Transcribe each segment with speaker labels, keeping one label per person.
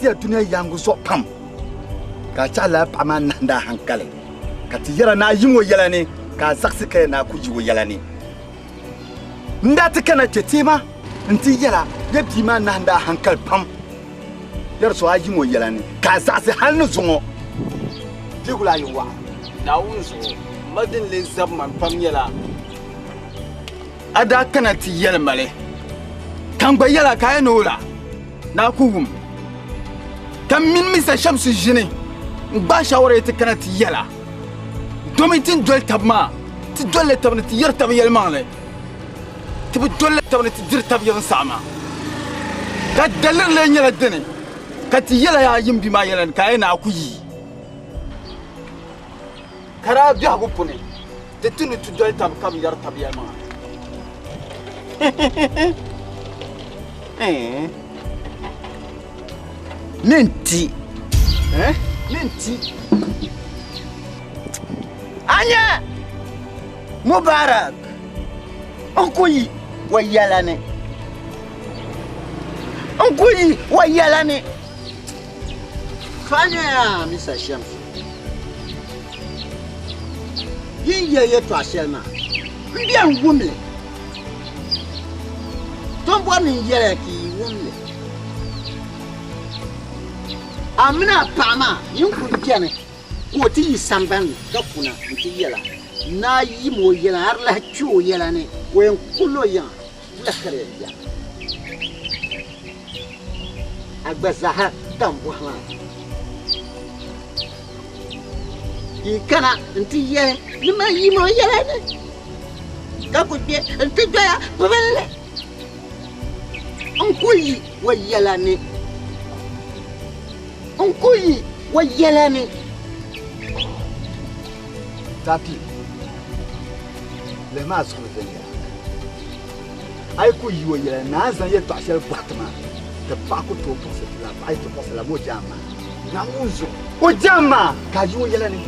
Speaker 1: ʒiya dunia yaaŋgi zuɣu pam, ka a chaɣ lala paɣa maa nahindi a haŋkali, ka ti yɛra ni a yim o yɛla ni, ka a zaɣisi ka yɛli ni a ku yi o yɛla ni. N daa ti kana kpe teema nti yɛl a, ya bia maa nahindi a haŋkali pam, yɛri so a yim o yɛla ni, ka a zaɣisi hal ni zuŋɔ.
Speaker 2: Biɛhigu la yi waɣa Naawuni zuɣu, m ma din lee zabi ma pam nyɛla a daa kana ti yɛli ma li, ka n gba yɛl a ka a yɛn ni o la, ni a ku wum. Ka m mini Misa Shamsi ʒini n-gbaai shawara ti kana ti yɛl a, domin ti ni doli tab maa, ti dolila tab ni ti yɛri tab yɛlimaŋli, ti bi dolila tab ni ti diri tab yiŋ saɣima. Ka daliri lee nyɛla dini ka ti yɛl a yaa yim bia maa yɛla ni ka a yɛn ni a ku yi? Ka daa biɛhigu puni, di tu ni ti doli tab ka bi yɛri tab yɛlimaŋa.
Speaker 1: Ni n-ti. Ni n-ti.
Speaker 3: A nya Mubarak n ku yi o yɛla ni. N ku yi o yɛla ni. Fa nya Misa Shamsu. Yi ni yɛli yɛtɔɣ shɛli maa, m beni wum li. To m bɔri ni n yɛli ya ka yi wum li. A mini a paɣa maa yi ni kul beni ka o ti yi samban ni ka kuna nti yɛl a ni a yim o yɛla, a di lahi kpe o yɛla ni o yɛn kul o yiŋa. Wula ka di yɛn biɛhi? A gba zaaha ka m bɔhi maa. Yi kana nti yɛli ni man yim o yɛla ni, ka ku kpe nti doya bibinli. N ku yi o yɛla ni. N ku yi o yɛla ni.
Speaker 1: Tapi, lihi maa zuɣu ni viɛnyɛla. A yi ku yi o yɛla ni a ni zaŋ yɛtɔɣ shɛli bɔhi ti maa, ti paɣa ku tooi puɣisi ti la, paɣa yi ti puɣisi la, ma o jaam maa. Naawuni zuɣu, o jaam maa ka a yi o yɛla ni.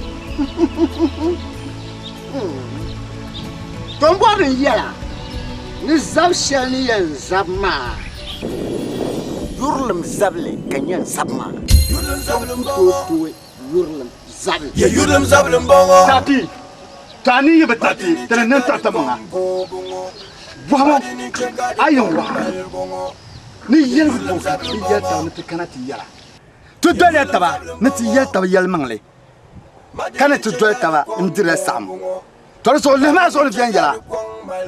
Speaker 3: To m bɔri ni n yɛl a ni zab shɛli ni yɛn zab maa, yurilim zabili ka n yɛn zab maa. Tom ku tooi tooi yurilim zabili.
Speaker 4: Ya yurilim zabili m-bɔŋɔ.
Speaker 1: Tapi, to a ni yi bi tariti, ti ni niŋ tariti maŋa. Bɔhimu, a yɛn waɣa ni yɛligu bo ka ti yɛli taba ni ti kana ti yɛla. Ti doliya taba ni ti yɛli taba yɛlimaŋli, ka ni ti doli taba n-dirila saɣim. To di zuɣu lihi maa zuɣu ni viɛnyɛla.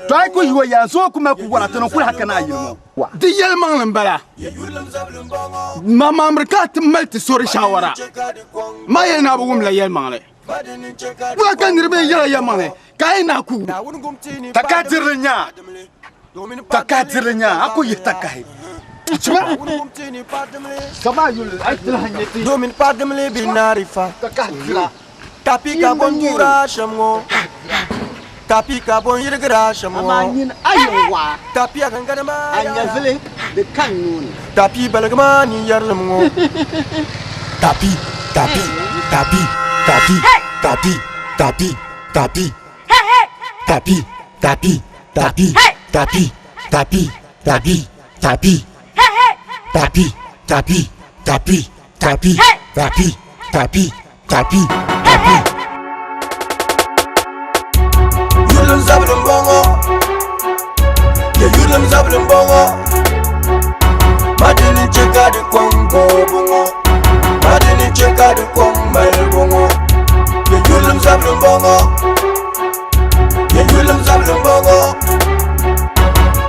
Speaker 1: To a yi ku yi o yɛla, zuɣu ku mali ku wara, ti ni kuli hal ka naa yili ŋɔ.
Speaker 2: Di yɛlimaŋli m-bala. Maŋmaŋ miri ka a ti mali ti sori shaawara. Maa yɛli ni a bi wumla yɛlimaŋli. Wula ka niriba yi yɛla yɛlimaŋli ka a yi naa ku wum?
Speaker 1: Takahi dirili nya, takahi dirili nya, a ku yihi takahi.
Speaker 4: Domin padimli bi naarifa.
Speaker 1: Takahi dira.
Speaker 4: Tapi ka bon dura shɛm ŋɔ. Tapi ka bon yirigira shɛm ŋɔ.
Speaker 3: Amaa nyin a yi waɣa,
Speaker 4: Tapi a gangani maa
Speaker 3: a nyɛvili di ka n nuu ni.
Speaker 4: Tapi baligi maa ni yɛrilim ŋɔ.
Speaker 5: Tapi, tapi, tapi, tapi, tapi, tapi, tapi, tapi, tapi, tapi, tapi, tapi, tapi, tapi, tapi, tapi, tapi, tapi, tapi, tapi, Tapi, tapi.
Speaker 4: Yurilim zabili m-bɔŋɔ Ya yurilim zabili m-bɔŋɔ Ma di ni che ka di kɔŋ goobu ŋɔ Ma di ni che ka di kɔŋ malibu ŋɔ Ya yurilim zabili m-bɔŋɔ Ya yurilim zabili m-bɔŋɔ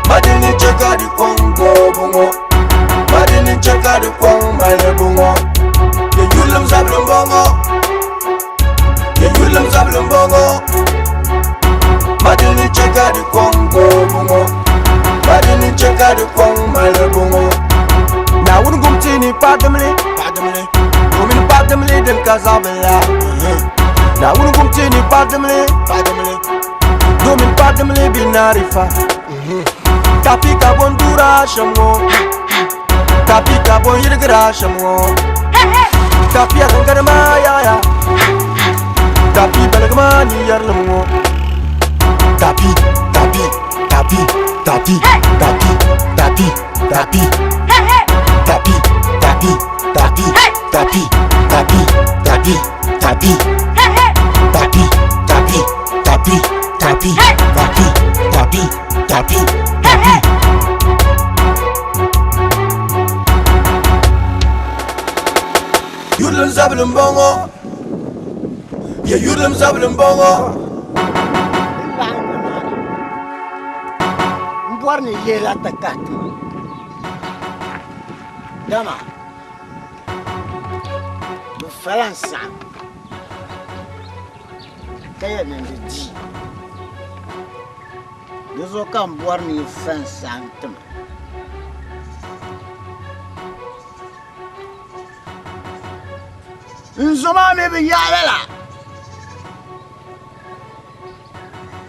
Speaker 4: Ma di ni che ka di kɔŋ goobu ŋɔ Ma di ni che ka di kɔŋ malibu ŋɔ Ya yurilim zabili m-bɔŋɔ Ya yurilim zabili m-bɔŋɔ Ma di ni che ka di kɔŋ goobu ŋɔ Ma di ni che ka di kɔŋ malibu ŋɔ Naawuni gum ti ni paɣidimli paɣidimli Domin paɣidimli din ka zaɣibila Naawuni gum ti ni paɣidimli paɣidimli Domin paɣidimli bi naarifa Tapi ka bon dura shɛm ŋɔ Tapi ka bon yirigira shɛm ŋɔ Tapi a gangani maa yaɣaya Tapi baligi maa ni yɛrilim ŋɔ
Speaker 5: Tapi, tapi, tapi, tapi, tapi, tapi, tapi, tapi, tapi, tapi, Tapi, tapi, tapi, tapi. Tapi, tapi, tapi, tapi, tapi, tapi, tapi, tapi.
Speaker 4: Yurilim zabili m-bɔŋɔ. Ya yurilim zabili m-bɔŋɔ.
Speaker 3: N laɣim nimaani m-bɔri ni yihila ti kahi ti ma, dama bɛ fala n-saɣim ka yɛn niŋdi di. Di zuɣu ka m bɔri ni yi fa n-saɣim ti ma. N zo maa mi bi yaɣi lala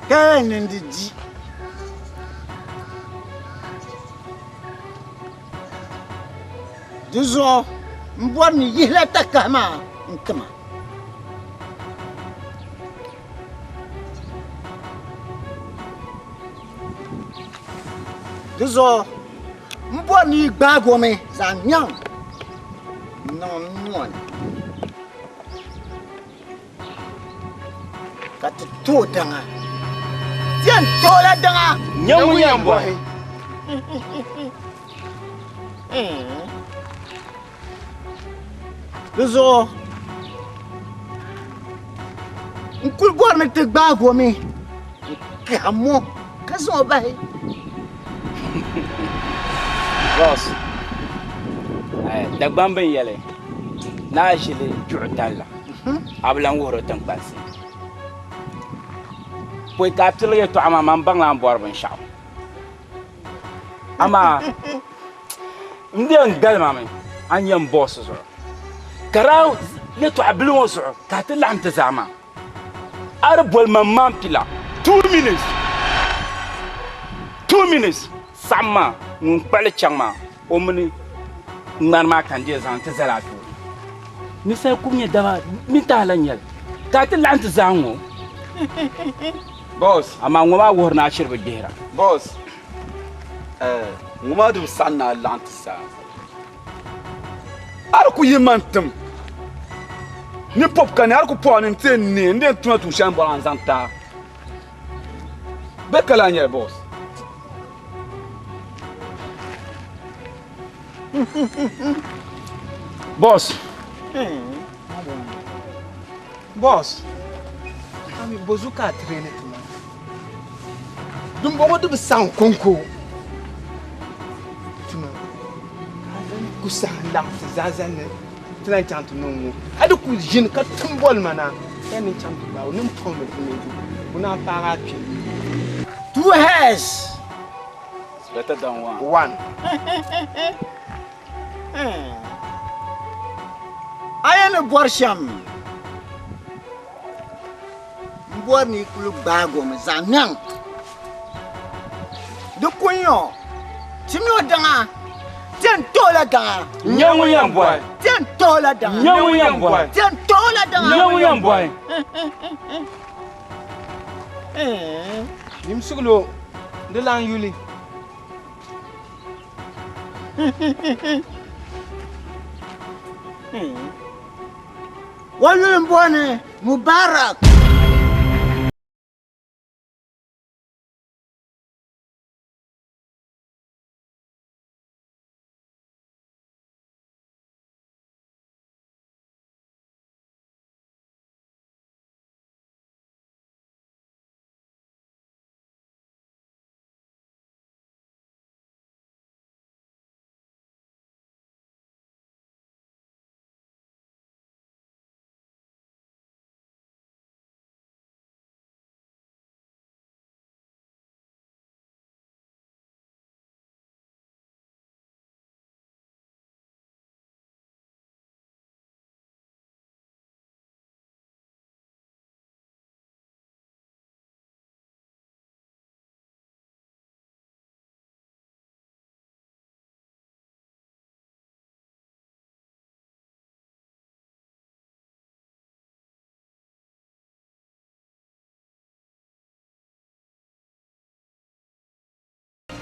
Speaker 3: ka yɛn niŋdi di. Di zuɣu m bɔri ni yihila takahi maa n-ti ma. Di zuɣu m bɔri ni yi gbaag o mi zaŋ nyaŋ n-niŋ n nua ni ka ti tooi daŋa. Ti yɛn toola daŋa.
Speaker 2: Nyɛ ŋun yɛn bɔhi.
Speaker 3: Di zuɣu n kul bɔri ni ti gbaag o mi n-kahim o ka zaŋ o bahi.
Speaker 6: Boss, Dagbamba n-yɛli ni a ʒili juɣu talla, a bi lan wuhiri o tiŋkpansi. Pɔi ka a pirigi yɛtɔɣa maa, man baŋla a ni bɔri binshɛɣu. Amaa n di yɛn galima mi a ni yɛn boss zuɣu ka daa yɛtɔɣa bili ŋɔ zuɣu ka a ti laɣim ti zaa maa. A di boli ma maan pila 2 minutes, 2 minutes saɣim maa ŋun kpuɣili chaŋ maa o mini ŋmani maa ka n di yɛn zaŋ ti zali a tooni. Ninsal kum nyɛ daba mini tahi la nyɛli ka a ti laɣim ti zaa ŋɔ.
Speaker 2: Boss.
Speaker 6: Amaa ŋɔ maa wuhiri ni a shiri bi gbihira.
Speaker 2: Boss. Ŋɔ maa di bi saɣi ni a laɣim ti zaa. A di ku yi man tim ni pɔb ka ni a di ku pɔb a ni n-ti yɛn neei n-di yɛn tuna tuun shɛli n bɔri a n-zaŋ ti a. Bɛ ka lahi nyɛli boss.
Speaker 6: Boss.
Speaker 7: Boss. Ami bozu ka a train ti ma. Dimbɔŋɔ di bi saɣim kɔŋko tuma ka a lan ku saha n-laɣim ti zaa zali ni ti lan chaŋ ti niŋ ŋɔ. A di ku ʒini ka tim boli ma na ka yɛli ni n chaŋ ti gbaag o ni m puhimi ti ni o naan paag a kpe.
Speaker 3: Two heads.
Speaker 6: It's better than one.
Speaker 7: One.
Speaker 3: A yɛn ni bɔri shɛm, m bɔri ni yi kul gbaag o mi zaŋ niŋ di kunya o, timi o daŋa, ti yɛn ti o la daŋa.
Speaker 6: N-nyɛ ŋun yɛn bɔhi.
Speaker 3: Ti yɛn ti o la daŋa.
Speaker 6: N-nyɛ ŋun yɛn bɔhi.
Speaker 3: Ti yɛn ti o la daŋa.
Speaker 6: N-nyɛ ŋun yɛn bɔhi.
Speaker 7: Nimsigilo, di lan yuli.
Speaker 3: O yuli m-booni Mubarak.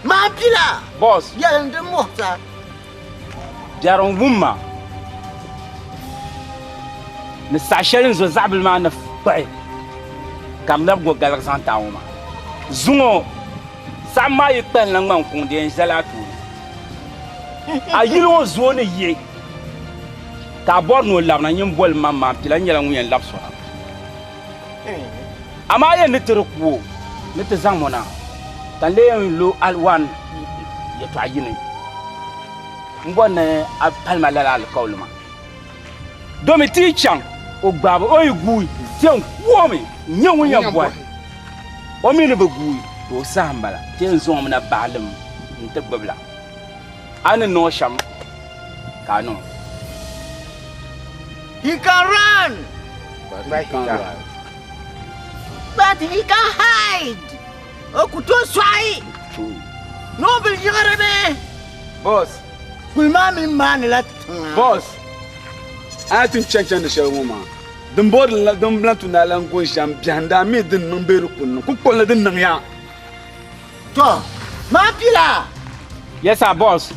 Speaker 3: Maa pila.
Speaker 6: Boss.
Speaker 3: Yɛlim din muɣisa.
Speaker 6: Biɛri n wum ma. Ni saha shɛli n zo zaɣibili maa ni kpuɣi ka di labi go galigi zaŋ ti a ŋɔ maa. Zuŋɔ saɣim maa yi kpalinla ŋmani kuŋ di yɛn zali a tooni. A yili ŋɔ zuo ni yiɣi ka a bɔri ni o labina nyin boli ma maa pila nyɛla ŋun yɛn labis o na. Amaa a yɛn ni ti di ku o ni ti zaŋm o na ka n lee yɛn lo aliwaan yɛtɔɣ yini m-bɔri ni a pali ma lala alikauli maa. Domi ti yi chaŋ o gbaabu o yi guui ti yɛn ku o mi n-nyɛ ŋun yɛn bɔhi o mi ni bi guui to o saha m-bala ti yɛn zaŋ o mi na baalim nti gbubi la. A ni niŋ o shɛm ka a niŋ o.
Speaker 3: He can run.
Speaker 5: But he can't ride.
Speaker 3: But he can hide. O ku tooi sɔɣi. Noombil yiɣirimi.
Speaker 2: Boss.
Speaker 3: Kuli maa mi maanila tiŋa.
Speaker 2: Boss. A yi ti ni chani chandi shɛli ŋɔ maa, din bɔri din la din lan tu ni a lan goon shɛm biɛhim daa mi din niŋ bee di ku niŋ ku kpuɣi li din niŋ ya.
Speaker 3: Tɔ! Maa pila!
Speaker 6: Yes sir, boss.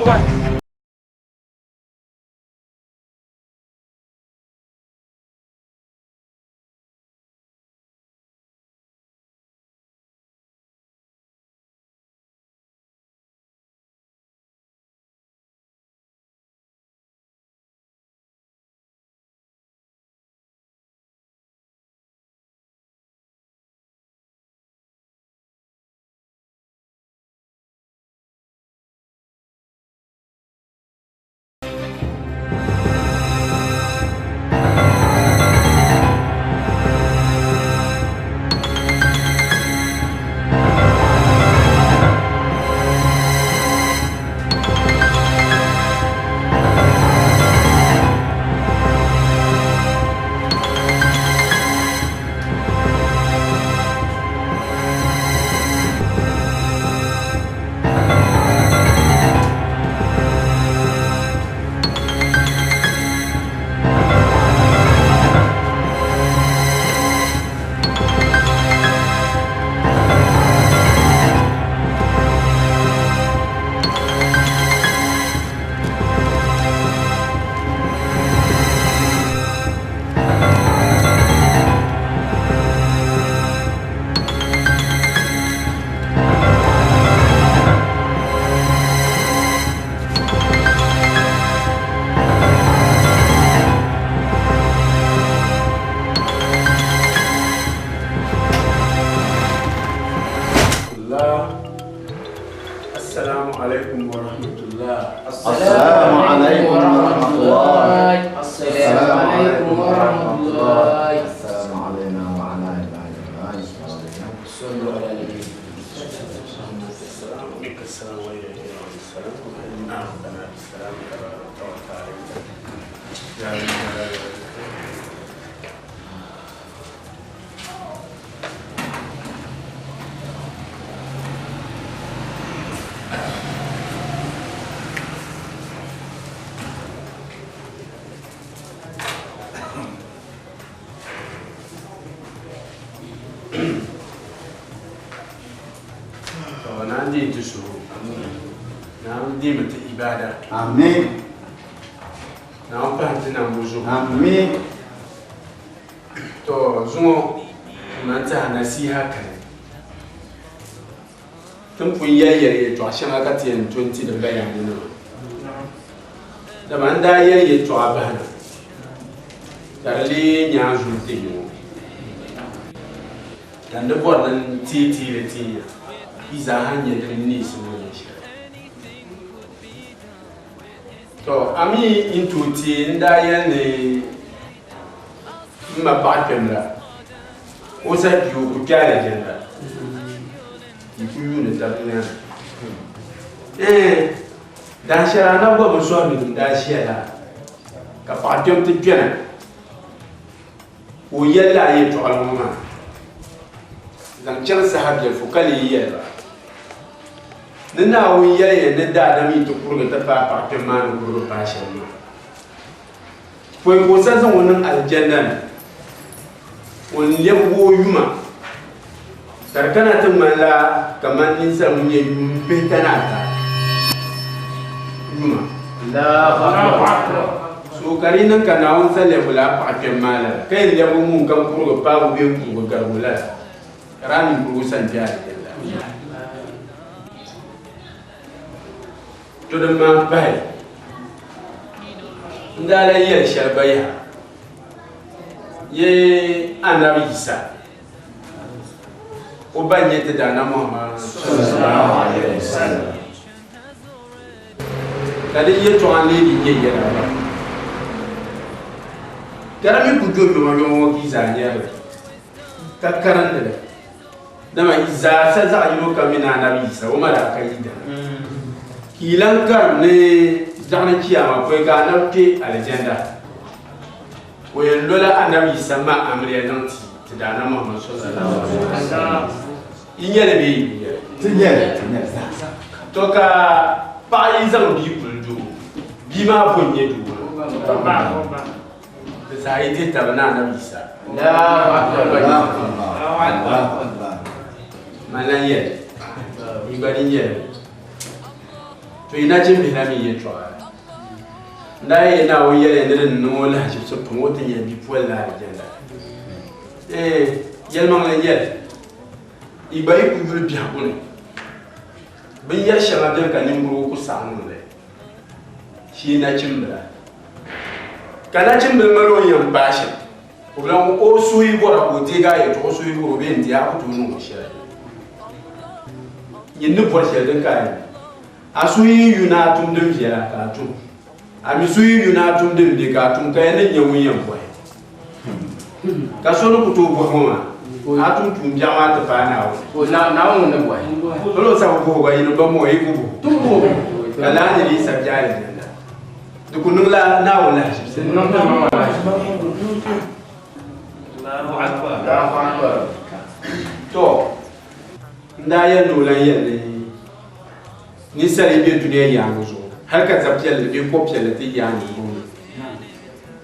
Speaker 6: Bye.
Speaker 7: Assalamu alaikum wa rahmatullah.
Speaker 8: Assalamu alaikum wa rahmatullah.
Speaker 9: Assalamu alaikum wa rahmatullah.
Speaker 8: Assalamu alayna wa ala ibadillahi salihin.
Speaker 9: Sallu ala nabi.
Speaker 7: To na di ti suhu. Na di mi ti ibada.
Speaker 1: Amin.
Speaker 7: Na pahi ti nambu zuɣu.
Speaker 1: Amin.
Speaker 7: To zuŋɔ man tiɛha nasiha kani. Tin pun yɛli yɛli yɛltɔɣa shɛŋa ka ti yɛn to n-ti di bayaninima. Dama n daa yɛli yɛltɔɣa bahina ka di lee nyaanzuli ti yi ŋɔ. Ka n di bɔri ni n teei teeli tin ya yi zaaha nya di ni neesi ŋɔ nyɛ shɛli. To a mi n tooi teei n daa yɛli ni m ma paɣa kpɛm la, o sa kpi o ku kpe alijanna, yi ku yuuni tab nyaaŋa. Ɛɛn, dahin shɛli anabi gba bi sɔhi mi nim daa ʒiya la, ka paɣa kpɛm ti kpɛna ka o yɛli lala yɛltɔɣili ŋɔ maa zaŋ chaŋ saha biɛlifu ka lee yɛli ba ni Naawuni yɛliya ni daadam yi ti kurigi ti paai paɣa kpɛm maa ni kurigi paai shɛm maa. Pɔi ka o sa zaŋ o niŋ alijanna ni, o ni lɛbigi o yuma ka di kana ti ŋmanila kaman ninsal ŋun nyɛ yuun pihita ni ata yuma. So ka di niŋ ka Naawuni sa lɛbigi lala paɣa kpɛm maa lala, ka yɛn lɛbigi ŋun kam kurigi paabu bee kurigi garibu lala, ka daa niŋkurugu sani kpe alijanna. To din maan pahi, n daa lahi yɛli shɛli gba yaha, Yi Anabi Yisa, o ba n-nyɛ ti Daana Muhammad sallallahu alaihi wasallam. Ka di yɛtɔɣa n-lee di nyɛ yɛla pam. Ka di mi ku do yomyoma ŋɔ ka yi zaa nyari li, ka karindi li. Dama yi zaa sa zaɣ yino kam mini Anabi Yisa, o ma daa ka yi dana. Ka yi lan karim ni daɣini chiyaama pɔi ka Anabi kpe alizanda. O yɛn lola Anabi Yisa ma amiliya niŋ ti ti Daana Muhammad sallallahu alaihi wasallam. Yi nya li bee yi bi nya li?
Speaker 1: Ti nya li, ti nya li zaa.
Speaker 7: To ka paɣa yi zaŋ bia kuli doo, bia maa bo n-nyɛ doo maa? Di zaa yi dihi taba ni Anabi Yisa. Man lan yɛli, yi gba di nyɛli. To yi nachimbihi la mi yɛtɔɣa. N daa yɛli Naawuni yɛliya ni di ni niŋ o lahiʒibisi pam o ti nya bipolila alijanna. Ee, yɛlimaŋli n-nyɛ li, yi gba yi ku yuli biɛhigu ni, binyɛr shɛŋa beni ka niŋgurigu ku saɣi niŋ li shee nachimbila. Ka nachimbila mali o ni yɛn paai shɛm, o bi lan o suhu yi bɔra ka o deegi a yɛtɔɣa, o suhu yi bɔra o bee n-deei a ku tooi niŋ o shɛli. Nyin ni bɔri shɛli din ka a yɛn A suhu yi yu ni a tum din viɛla, ka a tum. A mi suhu yi yu ni a tum din be, ka a tum, ka ya ni nya ŋun yɛn bɔhi. Ka so ni ku tooi bɔhi ŋɔ maa, a tum tuun biɛɣu maa ti paai Naawuni.
Speaker 9: Naawuni ni bɔhi.
Speaker 7: Hal o sabi bɔhi gba, yinim ba mɔɔ yi ku bɔhi. Ka lala ni di yi sabi alijanna, di ku niŋla Naawuni lahiʒibisi. Tɔ! N daa yɛli ni o lan yɛli ni ninsal yi be dunia yaaŋa zuɣu, hal ka za piɛlli bee ko piɛlli ti yaai niŋgbuŋ ni,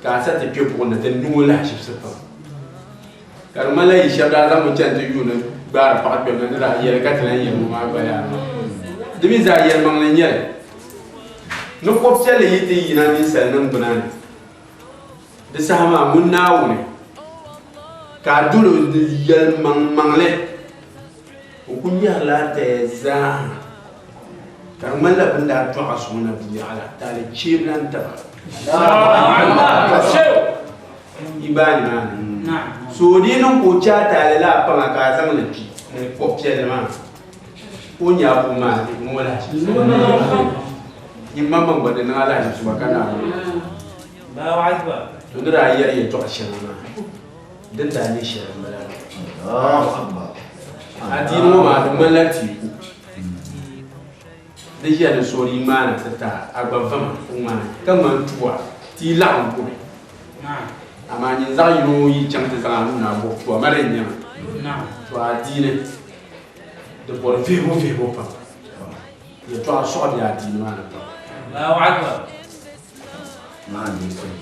Speaker 7: ka a sa ti kpe buɣim ni ti niŋ o lahiʒibisi pam. Ka di ŋmanila yi shɛba daa zaŋmi chani ti yuuni gbaari paɣ kpɛm na ni daa yɛli ka ti lan yɛli ŋɔ maa gba yaa maa. Di mi zaa yɛlimaŋli n-nyɛ li ni ko piɛlli yi ti yina ninsal niŋgbuna ni, Di saha maa ŋun Naawuni ka a dol o yɛlimaŋmaŋli, o ku nyɛhirila a taya zaa ha, ka di ŋmanila bɛ ni daa dɔɣ a suŋ na binyɛɣu la, taali cheebila n-tab a. Yi gbaai nimaani. So o dii niŋ ka o chɛ a taali la a paŋa ka a zaŋ li pi ni kɔb piɛlli maa, ka o nya a puuni maa di niŋ o lahiʒibisi. Nyin maŋmaŋ gba di niŋ a lahiʒibisi gba ka Naawuni. To ni daa yɛri yɛtɔɣ shɛŋa maa, din daa nyɛ shɛli m-bala. Adiini ŋɔ maa di ŋmanila teeku. Di ʒiya ni soori yi ŋmaana ti ta a gba vama n-ŋmaai ka ŋmani tua ti yi laɣim kuri. Amaa nyin zaɣ yino yi chaŋ ti zaŋ a nuu ni a gbubi tua ma di n-nyɛ ma. To adiini di bɔri vihibu vihibu pam. Yɛtɔɣa sɔɣi be adiini maa ni pam.
Speaker 8: Maa n-deei soli.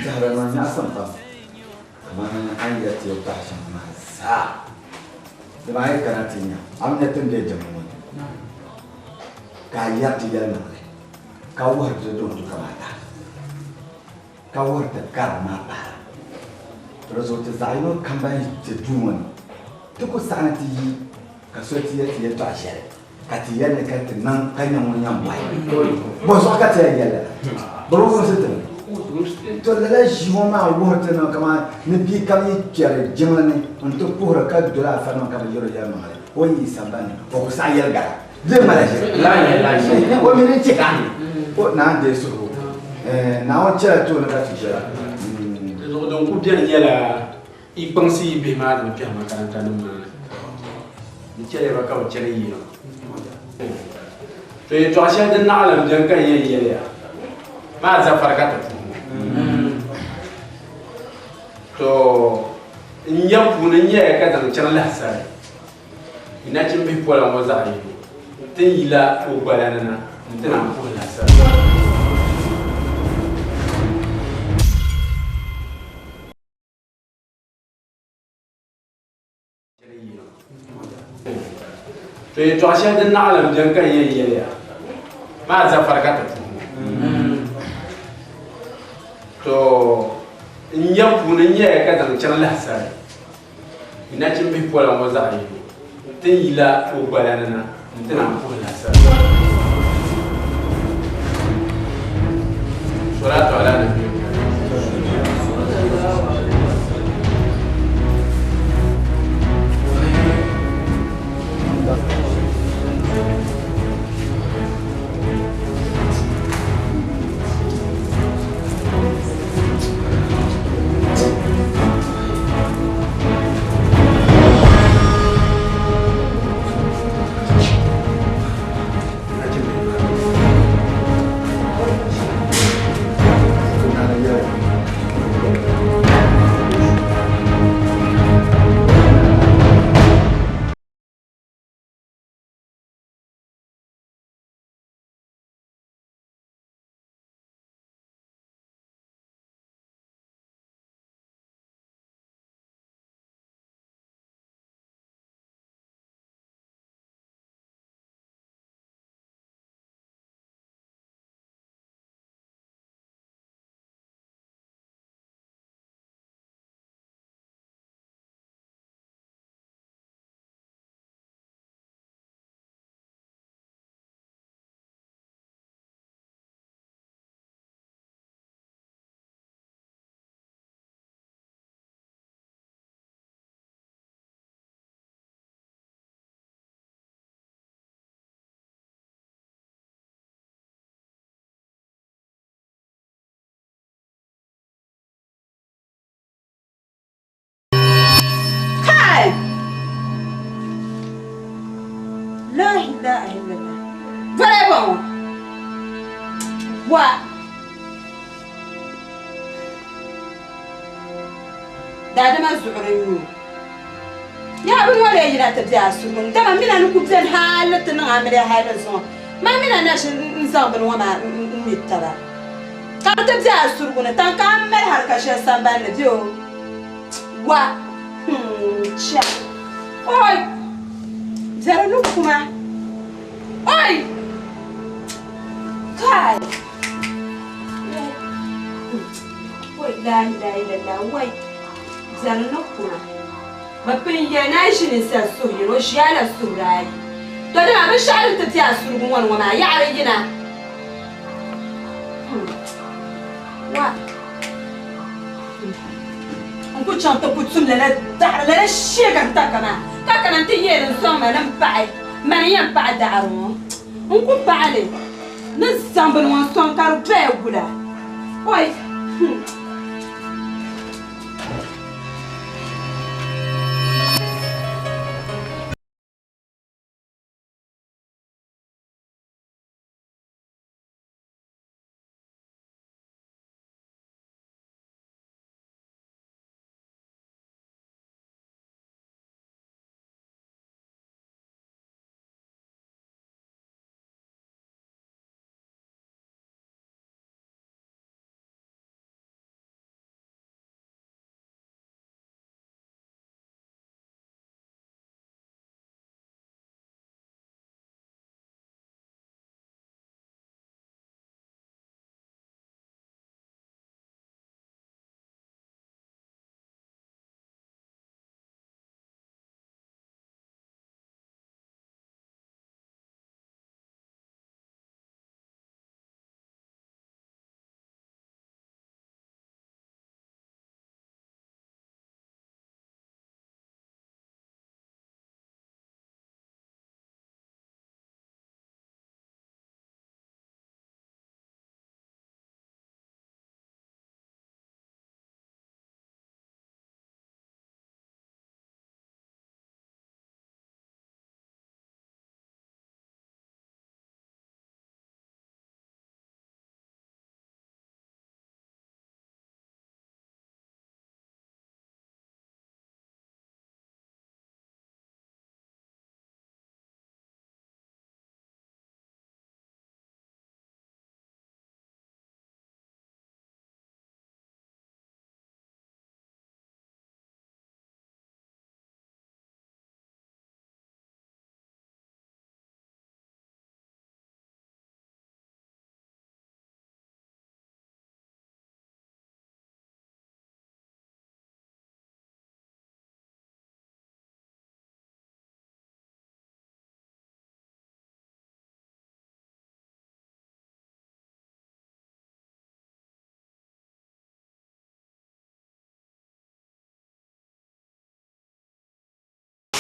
Speaker 8: Tɛhira niŋ nyaɣisim pam kamani a ni yɛri ti yɛltɔɣa shɛŋa maa zaa. Dama a yi kana ti nya, a mi nya ti ni be jiŋli ŋɔ ni, ka a yɛri ti yɛlimaŋli, ka wuhiri ti din tu kamaata, ka wuhiri ti karim maa pahira. Di zuɣu ti zaɣ yino kam ban yi ti duu ŋɔ ni, ti ku saɣi ni ti yi ka so ti yɛli ti yɛltɔɣa shɛli. Ka ti yɛli ni ka ti niŋ ka nya ŋun yɛn bɔhi. Bɔzuɣu ka ti yɛn yɛli lala? Bɛ bi wumsi ti mi. To lala ʒii ŋɔ maa wuhiri ti ni kaman ni bia kam yi kpɛri jiŋli ni nti puhiri ka doli afanima ka bi yɛr o yɛlimaŋli, o ni yi sambani ni, o ku saɣi yɛli gala. Bɛ ŋmala ʒiri. O mini n-chɛ ka o naan deei suhigu. Naawuni chɛla tooni ka ti chɛla.
Speaker 7: Di zuɣu din ku beni nyɛla Yi kpaŋsi yi bihi maa ni bɛ kpɛhi makarantanim maa ni. Di chɛliya ba ka bɛ chani yiŋa. To yɛtɔɣ shɛli din naɣilim beni ka n yɛn yɛli ya maa zafara ka ti puhi ŋɔ. To n nya puuni n nyaya ka zaŋ chaŋ lahisali yi nachimbihi pola ŋɔ zaɣ yino ti yila o gbala ni na nti naan puhi lahisali. To yɛtɔɣ shɛli din naɣilim beni ka n yɛn yɛli ya maa zafara ka ti puhi ŋɔ. To n nya puuni n nyaya ka zaŋ chaŋ lahisali yi nachimbihi pola ŋɔ zaɣ yino ti yila o gbala ni na nti naan puhi lahisali. Salatu ala nabi.
Speaker 10: ilaha illallah. Dɔla bɔ ŋɔ. Wa. Daadama zuɣuri n-nyɛ o. Yaa bini ŋɔ lee yina ti be a suhu ni, dama mina ni ku beni hal ti niŋ amiliya hal ni zuŋɔ. Man mina na ʒi n-zaŋ bini ŋɔ maa m-mi taba, ka di ti be a surugu ni taŋ ka a mali hal ka shɛli samban ni be o wa. Hmm, chɛ. Oi! Biɛri ni kuma. Oi! Kai! Wai, laa ilaha illallah, wai! Biɛri ni kuma. Bɛ pun yɛli ni a yi ʒi ninsal suhu yini, o ʒi a la suhuri ayi. Tɔ dama binshɛɣu din ti be a surugu ŋɔ ni ŋɔ maa yaɣiri yina. Hmm. Wa. Hmm. N ku chaŋ ti ku tum lala daɣiri lala sheegantaka maa ka kana nti yeei n sɔŋ ma ni m paɣi mani n-yɛn paɣi daɣiri ŋɔ. N ku paɣi li ni zaŋ bini ŋɔ n-sɔŋ ka di doya gula. Oi! Hmm.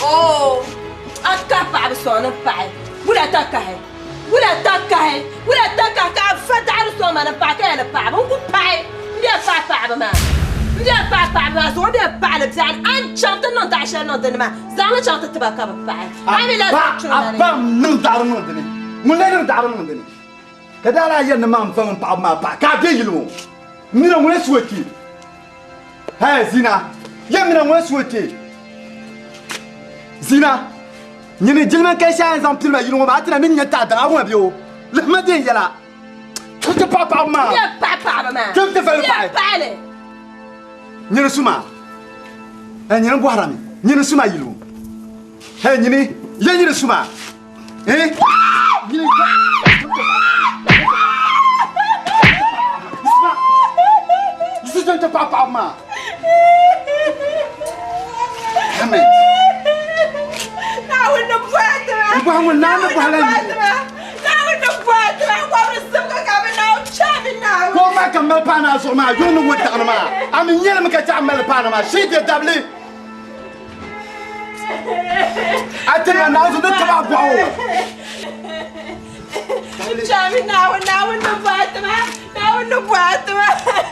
Speaker 10: Oo, a kahi paɣaba sɔŋ ni paɣi, wula takahi, wula takahi, wula takahi ka a fa daɣiri sɔŋ ma ni paɣi ka ya ni paɣaba, n ku paɣi, m bɛ paɣi paɣaba maa, m bɛ paɣi paɣaba maa zuɣu, m bɛ paɣi li biɛɣuni, a ni chaŋ ti niŋ daɣu shɛli niŋ dini maa, zaŋ li chaŋ ti tiba ka bɛ paɣi, a mi lahi zaŋ churi ma ni.
Speaker 1: A ba niŋ daɣiri niŋ dini, ŋun lee niŋ daɣiri niŋ dini, ka daa lahi yɛli ni maa n fa mini paɣaba maa paɣi ka a be yili ŋɔ, m mina ŋun suo kpe. Hey, Zina, yɛ mina ŋun suo kpe. Zina, nyini jilima ka shɛli zaŋ pili ma yili ŋɔ maa, a ti na mi nya taɣi daŋ a ŋɔ bɛ o. Lihima din yɛla. Ti ti paɣi paɣaba maa.
Speaker 10: Yɛ paɣi paɣaba maa.
Speaker 1: Ti ti vali paɣi.
Speaker 10: Yɛ paɣi li.
Speaker 1: Nyini suma. Hey, nyini bɔhira mi. Nyini suma yili ŋɔ. Hey, nyini, yɛ nyini suma. Eh? Nyini Yisi ti paɣi paɣaba maa. Damn it.
Speaker 10: Naawuni ni bɔhi ti ma.
Speaker 1: N bɔhi ŋun Naawuni ni bɔhi la nyini.
Speaker 10: Naawuni ni bɔhi ti ma. Kɔbiri sibigi ka bɛ Naawuni chaami Naawuni.
Speaker 1: Ka o maa ka mali paana a zuɣu maa yuŋ ni wuntaŋ ni maa. A mi nyɛlimi ka chaɣ mali paana maa. Shee bɛ dabili. A ti ma Naawuni ni taba bɔɣu.
Speaker 10: Chaami Naawuni, Naawuni ni bɔhi ti ma. Naawuni ni bɔhi ti ma.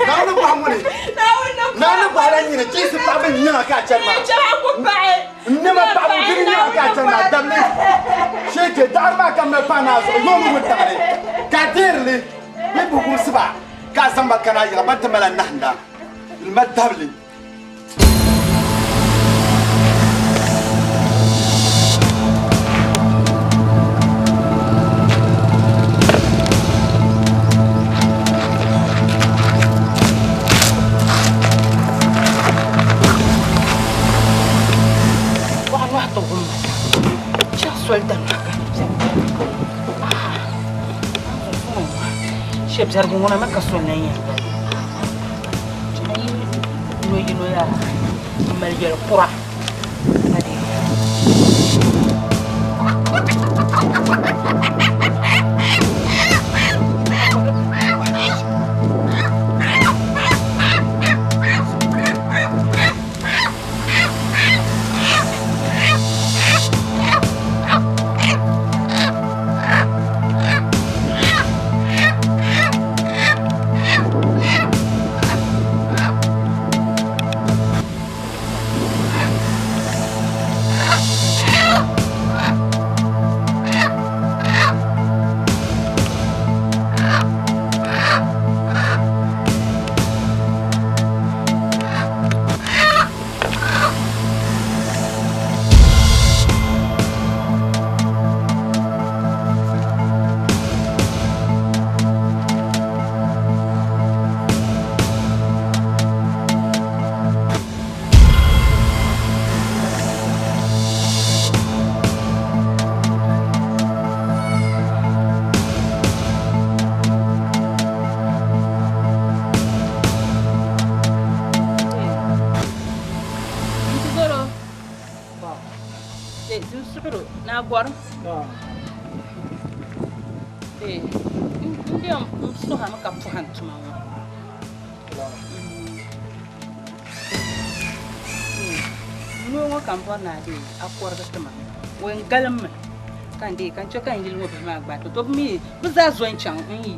Speaker 1: Naawuni ni bɔhi ŋuni.
Speaker 10: Naawuni ni bɔhi.
Speaker 1: Naawuni ni bɔhi la nyini chiisi paɣaba nyaŋa ka a chani maa.
Speaker 10: Chaami ku paɣi.
Speaker 1: N nema paɣaba bini nyaŋa ka a chani maa dabili. Shee je daɣiri maa ka mali paai naa zuɣu yoomi wuntaŋ ni ka a deeri li bee bukumsi ba ka a zaŋ ba kana a yiŋa ban ti mali a nahinda n mali tabili.
Speaker 11: Waɣa nɔhi ti wum ma chaŋ soli dani maa ka ti beni. Shɛbiɛrigu ŋuna mi ka soli na yɛn dali. A yi no yino yaa m-mali yɛl kura ka di Galimmi ka n deei ka n chɛ ka n yili ŋɔ bihi maa gbaai ti to bɛ mi bɛ zaa zo n-chaŋ n-yi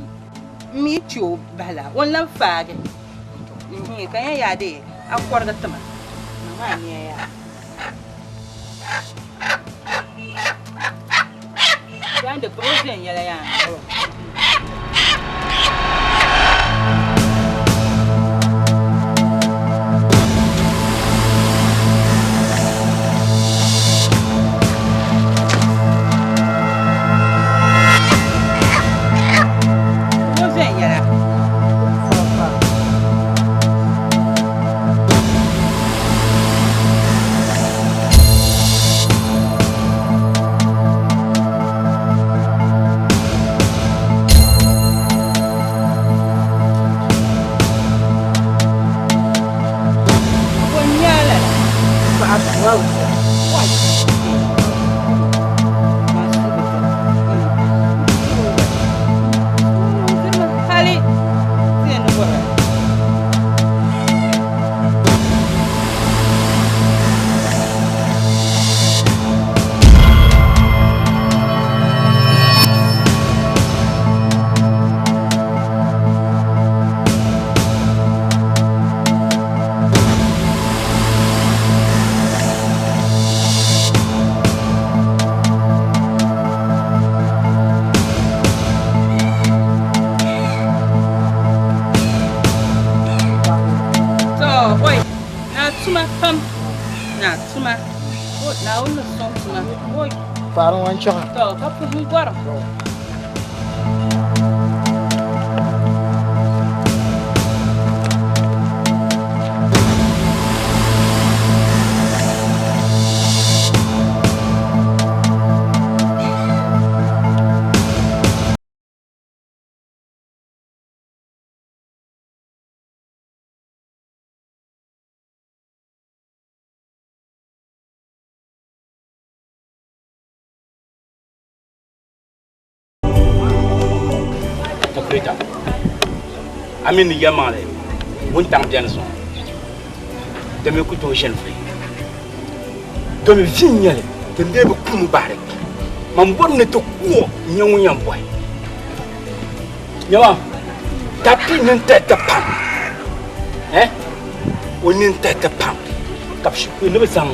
Speaker 11: m mi ti o bahi la o ni lan faagi ka n yɛn yaa deei a kɔrigi ti ma niŋmi a nia yaa. Yaa di gbubi o viɛnyɛla yaa.
Speaker 6: Calculator. A mi ni yɛlimaŋli wuntaŋ beni zuŋɔ di mi ku tooi ʒini vuli domi vi n nyɛli din lee bi kumi bahiri man bɔri ni ti ku o n-nyɛ ŋun yɛn bɔhi nyama tapi nintahita pam eh o nintahita pam ka bi shikuru ni bi zaŋ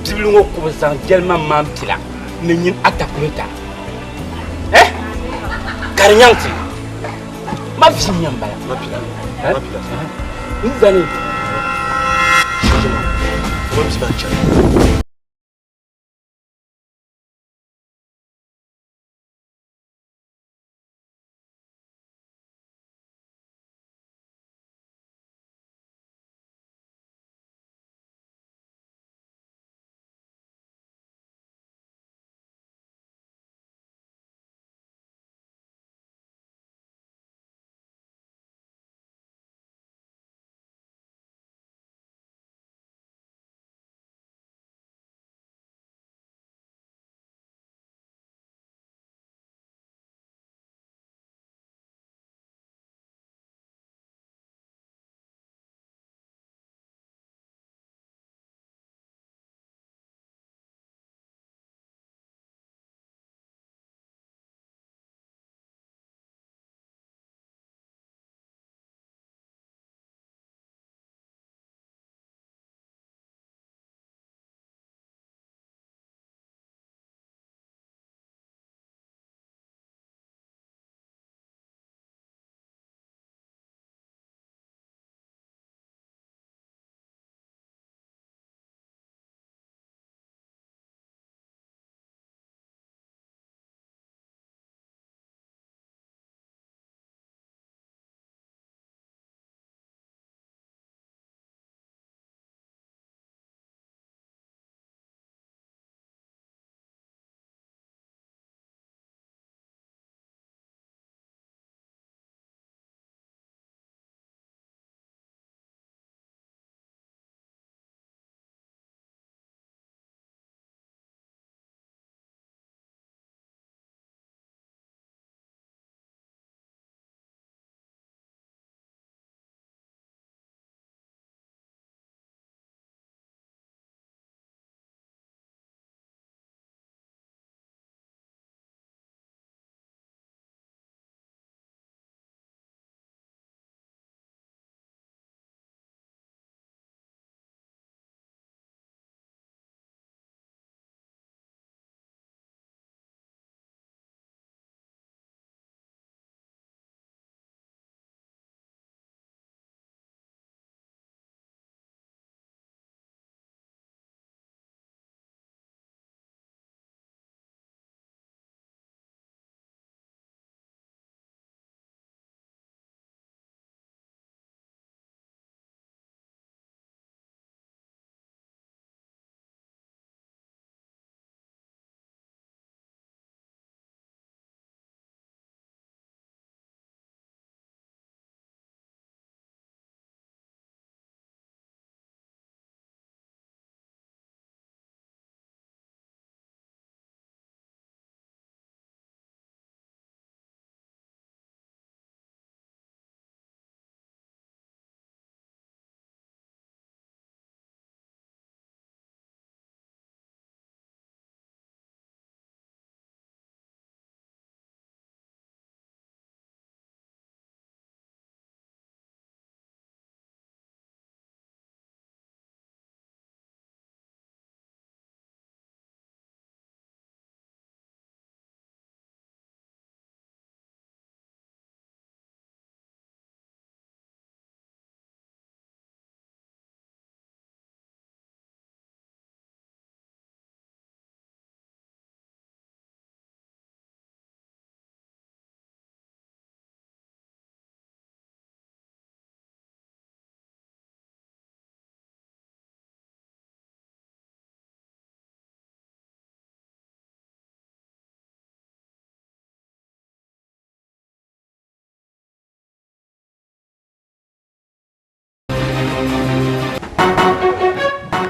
Speaker 6: bibili ŋɔ ku bi zaŋ jɛlima maan pila ni nyini atakuleta. Ka di nyaŋ ti. Ma vi n-nyɛ m-bala.
Speaker 5: Ma pila. Ma pila.
Speaker 6: N zani.
Speaker 5: Shijima. Ma bia maa chani.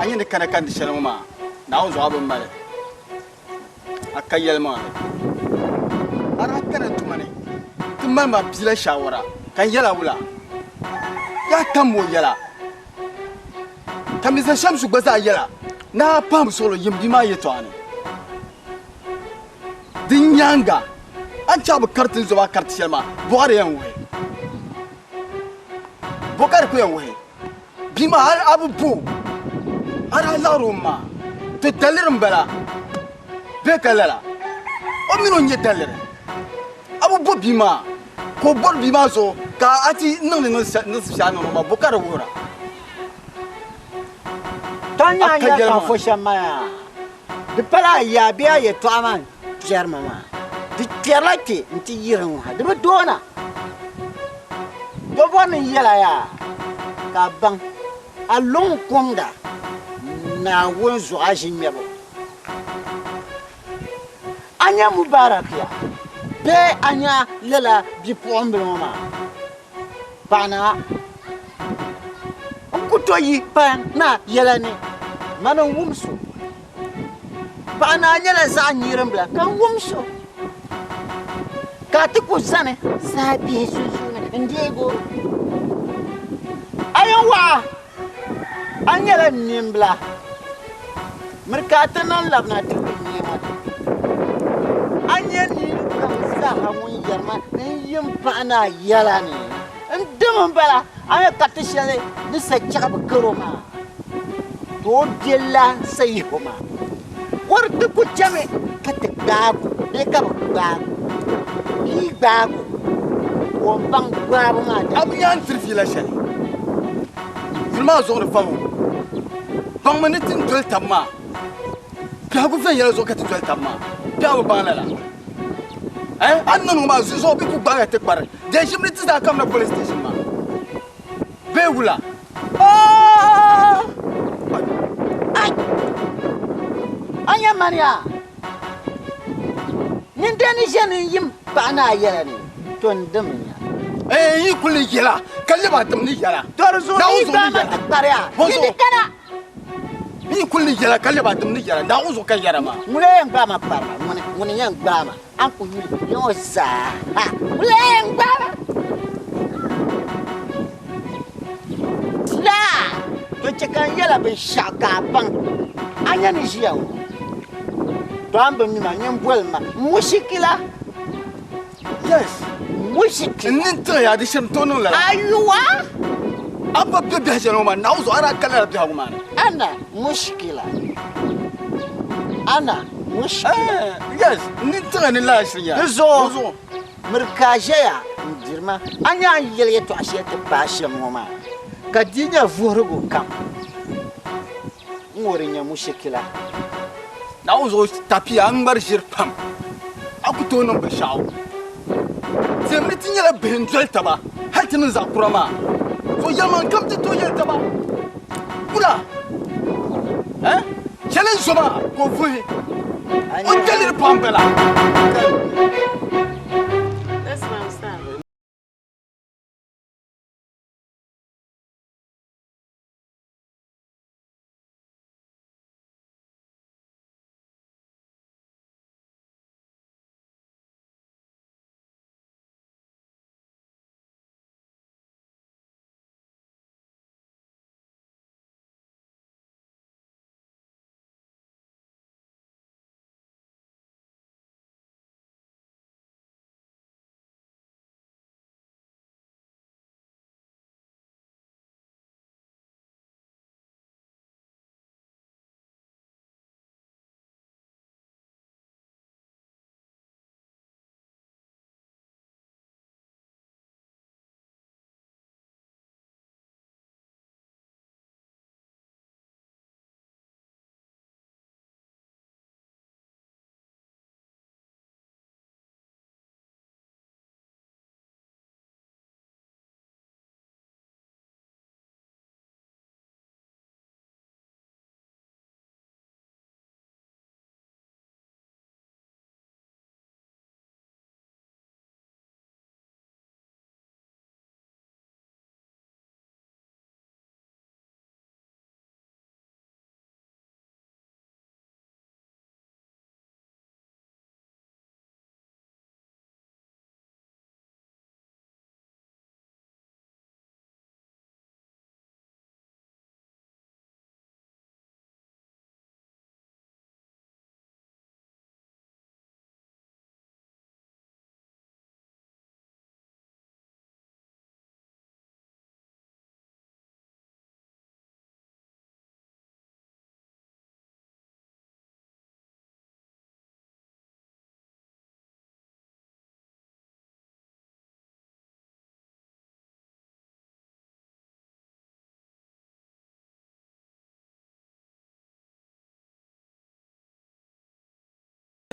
Speaker 2: A nyɛ ni kana kandi shɛli ŋɔ maa, Naawuni zuɣu a bi mali a ka yɛlimaŋli. A daa kana tuma ni ti mali ma bia la shaawara ka n yɛl a wula? Yaa tam o yɛla, ka Mirza Shamsu gba zaa yɛla ni a pahim suɣilo yim bia maa yɛtɔɣa ni. Di nyaaŋa a ni chaɣ bi kariti n zoba a kariti shɛli maa, bɔ ka di yɛn wuhi? Bɔ ka di ku yɛn wuhi? Bia maa hal a bi bo o, a daa laɣiri o maa, to daliri m-bala bee ka lala? O mini o n-nyɛ daliri. A bi bo bia maa ka o bɔri bia maa zuɣu ka a ti niŋdi niŋsim shɛli a niŋdi maa, bo ka di wuhira?
Speaker 3: Ka nya
Speaker 2: A
Speaker 3: a
Speaker 2: ka
Speaker 3: nya
Speaker 2: yɛli
Speaker 3: ka
Speaker 2: maa.
Speaker 3: fo shɛm maa yaa, di pala a yaa bee a yɛtɔɣa maa n-kpɛri ma maa, di kpɛrila kpe nti yiri ŋɔ ha, di bi doona. To bɔri ni n yɛl a yaa ka a baŋ a luŋ kumda Naawuni zuɣu a ʒi ŋmɛbu. A nya Mubarak ya bee a nya lala bipuɣimbila ŋɔ maa? Paɣ naa, n ku tooi yi paɣ naa yɛla ni mani n-wums o. Paɣ naa nyɛla zaɣ nirimbila ka n wums o, ka a ti ku zani saha bihi sunsuuni n-deeg o. A yɛn waɣa, a nyɛla nimbila, miri ka a ti niŋ labina ti ku neema. A nya nir kam zaaha ŋun yɛri ma ni n yi m paɣ naa yɛla ni n dimi m-bala, a ni kariti shɛli ni sa chaɣibu karo maa, to o bela sa yihibu maa. Kɔri ti ku chami ka ti gbaag o bee ka bɛ gbaag o. Bɛ yi gbaag o, ka o baŋ gbaabu maa
Speaker 2: A bi nya n tiri fiila shɛli yuli maa zuɣu ni fabo. Baŋmi ni ti ni doli tab maa biɛhigu viɛnyɛla zuɣu ka ti doli tab maa. Bɛ a bi baŋ lala? Eh? A ni niŋ ŋɔ maa zuɣu bɛ ku gbaagi ti kpari. Di yɛn ʒimi ni ti zaa kamina police station maa bee wula?
Speaker 3: Ai! A nya mani yaa? Nindee ni ʒe ni n yim paɣa ni a yɛla ni, to n dim n nya.
Speaker 2: Ee, n yi kuli yɛla, ka lɛbi a dim ni yɛla.
Speaker 3: To di zuɣu ni yi gbaai ma ti kpari a, yi di kana.
Speaker 2: N yi kuli ni yɛla, ka lɛbi a dim ni yɛla. Naawuni zuɣu ka yɛra maa.
Speaker 3: Ŋuni yɛn gbaai ma kpari ma? Ŋuni? Ŋuni yɛn gbaai ma? A ni ku yuli ya ŋɔ zaa ha, ŋuni yɛn gbaai ma? Laa! To chɛ ka n yɛl a binshɛɣu ka a baŋ a nya ni ʒiya ŋɔ. To a ni bi mi ma, nyin boli ma mushikila.
Speaker 2: Yes.
Speaker 3: Mushikila.
Speaker 2: N nini tiɣiya di shiri n tooi niŋ lala.
Speaker 3: Ayuwa!
Speaker 2: A ba be biɛhi shɛli ŋɔ maa, Naawuni zuɣu a daa ka lala biɛhigu maa ni.
Speaker 3: Ana mushikila. Ana mushikila.
Speaker 2: Yes, n nini tiɣiya ni lala shiri nya.
Speaker 3: Di zuɣu miri ka a ʒɛya n-diri ma, a nya a ni yɛli yɛtɔɣ shɛli ti paai shɛm ŋɔ maa, ka di nya vuhirigu kam n-ŋɔ di nya mushikila.
Speaker 2: Naawuni zuɣu tapiya a ŋmari ʒiri pam, a ku tooi niŋ binshɛɣu. Teemi ni ti nyɛla bihi n-doli taba hal ti niŋ zaɣ kura maa. So yɛlimaŋli kam ti tooi yɛli taba, Kula! Eh? Chɛli n zo maa ka o vuhi. O daliri pam bala.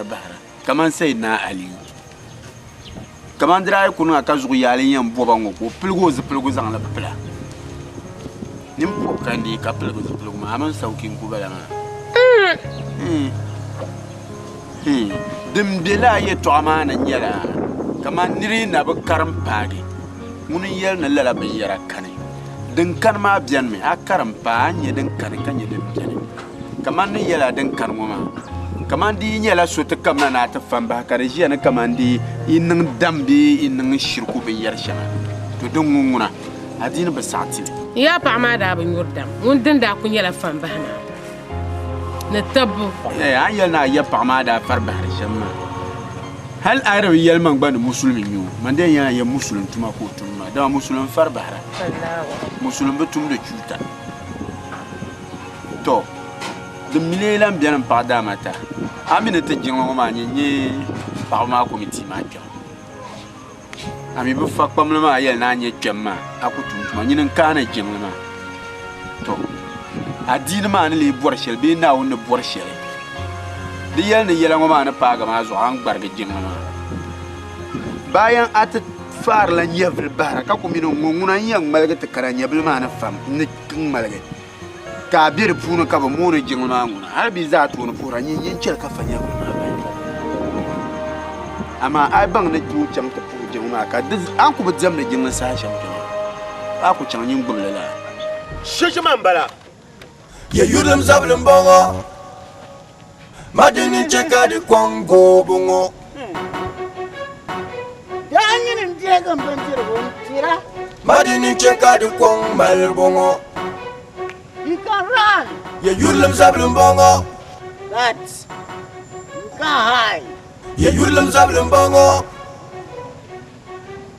Speaker 7: Bahira kaman Sayyidina Ali. Kaman di daa yi kuni maa ka zuɣu yaali yɛn bɔba ŋɔ ka o piligi o zipiligu zaŋ li pila. Nini pɔbi ka n-dii ka piligi zipiligu maa, a mini Sauki n-ku bala maa. Din be lala yɛtɔɣa maa ni nyɛla kaman nir yi na bi karim paagi ŋuni n-yɛli ni lala binyɛra kani. Din kani maa benimi, a karim paai a ni nya din kani ka nya din beni. Kaman ni yɛl a din kani ŋɔ maa, kaman di yi nyɛla so ti kamina ni a ti fa m-bahi ka di ʒiya ni kaman di yi niŋ dam bee yi niŋ shiriku binyɛr shɛŋa, to din ŋun ŋuna, adiini bi saɣi ti li.
Speaker 12: N yaa paɣa maa daa bi nyuri dam, ŋun din daa kul nyɛla fa m-bahi maa ni tibbu.
Speaker 7: Ɛɛ, a ni yɛli ni a ya paɣa maa daa fari bahiri shɛm maa, hal a yi di bi yɛli man gba ni musulimi n-nyɛ o, man di yɛn nyɛla n ya musulim tuma ka o tum maa, dama musulim fari bahira, musulim bi tumdi chuuta. Tɔ! Din mi lee lan beni m-paɣi daamata, a mi ni ti jiŋli ŋɔ maa nyɛ paɣiba maa kɔmitii maa kpɛm. A mi bi fa kpamli maa yɛli ni a nyɛ kpɛm maa, a ku tum tuma, nyini n-kaani jiŋli maa. Tɔ! Adiini maa ni lee bɔri shɛli bee Naawuni ni bɔri shɛli, di yɛli ni yɛla ŋɔ maa ni paagi maa zuɣu a ni gbarigi jiŋli maa. Bayan a ti faarila nyɛvili bahira ka ku mi ni ŋ-ŋɔ ŋuna n-yɛn ŋmaligi ti kana nyɛvili maa ni fam ni ŋmaligi. Ka a be di puuni ka bɛ mooni jiŋli maa ŋuna, hal bɛ zaa tooni puhira, nyin nyin chɛli ka fa nyɛvili maa bahi. Amaa a yi baŋ ni tooi chaŋ ti puhi jiŋli maa, ka di a ni ku bi diɛmdi jiŋli saha shɛm kpe maa, a ku chaŋ nyin gbubi li laa.
Speaker 5: Shishi maa m-bala.
Speaker 4: Ya yurilim zabili m-bɔŋɔ, ma di ni chɛ ka di kɔŋ goobu ŋɔ.
Speaker 3: Daa nyini n-deegi m bindirigu n-dira.
Speaker 4: Ma di ni chɛ ka di kɔŋ malibu ŋɔ.
Speaker 3: You can run.
Speaker 4: Ya yurilim zabili m-bɔŋɔ.
Speaker 3: But you can't hide.
Speaker 4: Ya yurilim zabili m-bɔŋɔ.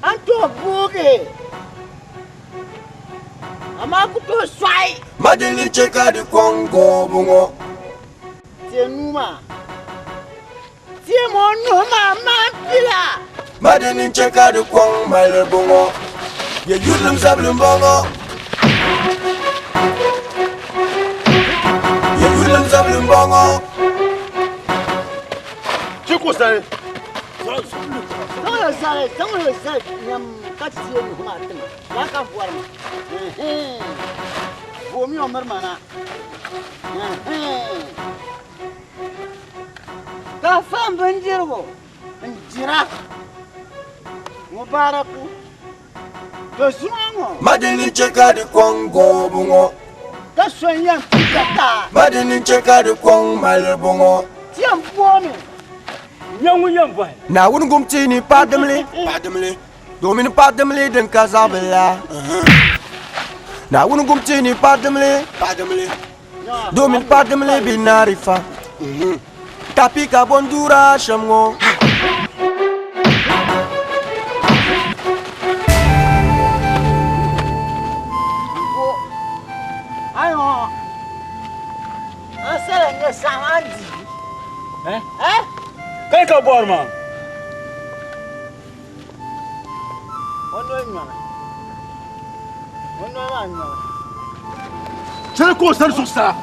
Speaker 3: A ni tooi guugi, amaa ku tooi sɔɣi.
Speaker 4: Ma di ni chɛ ka di kɔŋ goobu ŋɔ.
Speaker 3: Teei nuu maa. Teem o nuhi maa maan pila.
Speaker 4: Ma di ni chɛ ka di kɔŋ malibu ŋɔ. Ya yurilim zabili m-bɔŋɔ. Ya yurilim zabili m-bɔŋɔ.
Speaker 5: Ti ku sani.
Speaker 3: Zaŋ li zali, zaŋ li zali nyam ka teei nuhi maa tiŋa. Yaa ka bɔri ma. Ɛhɛn. Voomi o miri ma na. Ɛhɛn. Ka fa m bindirigu n-dira Mubaraku do zuŋɔ ŋɔ.
Speaker 4: Ma di ni chɛ ka di kɔŋ goobu ŋɔ.
Speaker 3: Ka so n-yɛn ti ka taa.
Speaker 4: Ma di ni chɛ ka di kɔŋ malibu ŋɔ.
Speaker 3: Ti yɛn boomi.
Speaker 6: Nya ŋun yɛn bɔhi.
Speaker 4: Naawuni gum ti ni paɣidimli, paɣidimli, domin paɣidimli din ka zaɣibila. Naawuni gum ti ni paɣidimli, paɣidimli. Domin paɣidimli bi naari fa. Tapi ka bondura shɛm ŋɔ.
Speaker 6: Kai ka bɔri maa.
Speaker 3: O noli nyɔmi. O noli maa nyɔmi.
Speaker 1: Chɛli ka o zani zuɣusaa.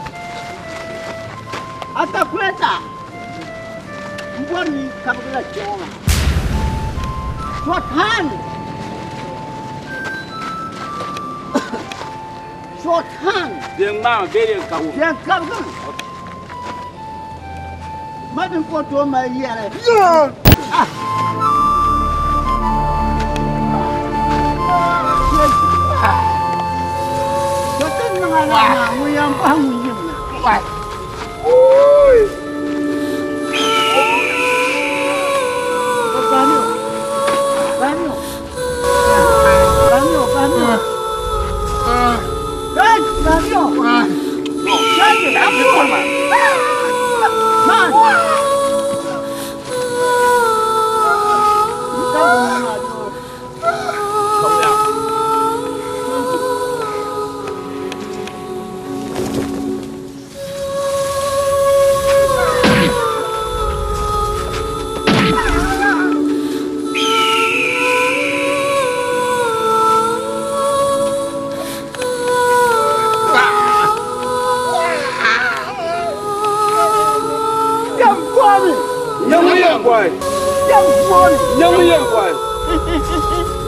Speaker 3: Atakulɛta m-bɔri ni kabigila kpe ŋɔ maa. Short hand. Short hand.
Speaker 6: Bɛ ŋmaami bee din kabigi?
Speaker 3: Din kabigimi. Ma din ka o tooi mali yɛli. Ah! To ti niŋ a laa maa ŋun yɛn bahi ŋun yim na. Bahimi o. Bahimi o. Bahimi o. Bahimi o. Hey, bahimi o. Man!
Speaker 7: kɔhi. Nyaŋ yɛn kɔhi.